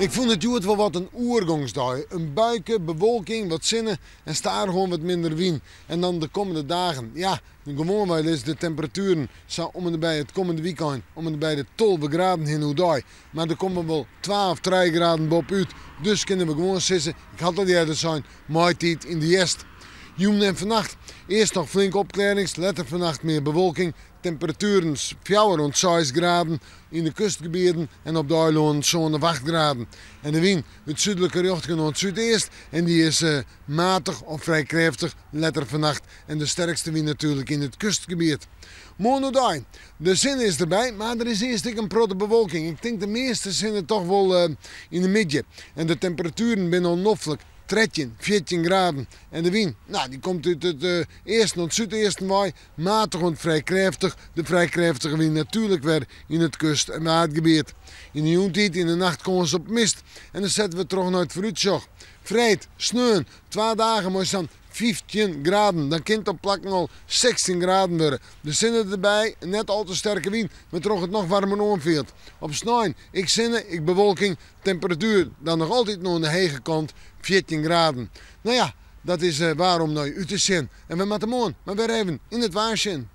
Ik fûn it hjoed wol wat in oergongsdei. In buike, bewolking, wat sinne en stadichoan wat minder wyn. En dan de kommende dagen, ja, gewoanwei lizze de temperatueren sa om en by it kommende wykein om en by de 12 graden hinne oerdei. Mar der komme wol twa of trije graden boppe-út. Dus kinne we gewoan sizze, ik ha it al earder sein, maitiid yn de hjerst. Jûn en fannacht earst noch flinke opklearrings, letter fannacht mear bewolking. Temperatueren fjouwer oant seis graden yn de kustgebieten en op de eilannen sân of acht graden. En de wyn út súdlike rjochtingen oant súdeast en dy is matich of frij krêftich letter fannacht en de sterkste wyn natuerlik yn it kustgebiet. Moarn oerdei, de sinne is derby, mar der is earst ek in protte bewolking. Ik tink de measte sinne toch wol yn de middei. En de temperatueren binne al noflik, 13, 14 graden. En de wyn, nou, dy komt út it easten oant súdeasten wei, matich oant frij krêftich. De frij krêftige wyn natuerlik wer yn it kust- en waadgebiet. Yn de jûntiid, yn de nacht kâns op mist. En dan sette we troch nei it foarútsjoch. Freed, sneon, twa dagen mei sa'n 15 graden. Dan kin it op plakken al 16 graden wurde. De sinne derby, net al te sterke wyn, wêrtroch it noch waarmer oanfielt. Op snein, ek sinne, ek bewolking, temperatuer dan noch altyd oan de hege kant, 14 graden. No ja, dat is waar om nei út te sjen. En we moatte moarn mar wer even yn it waar sjen.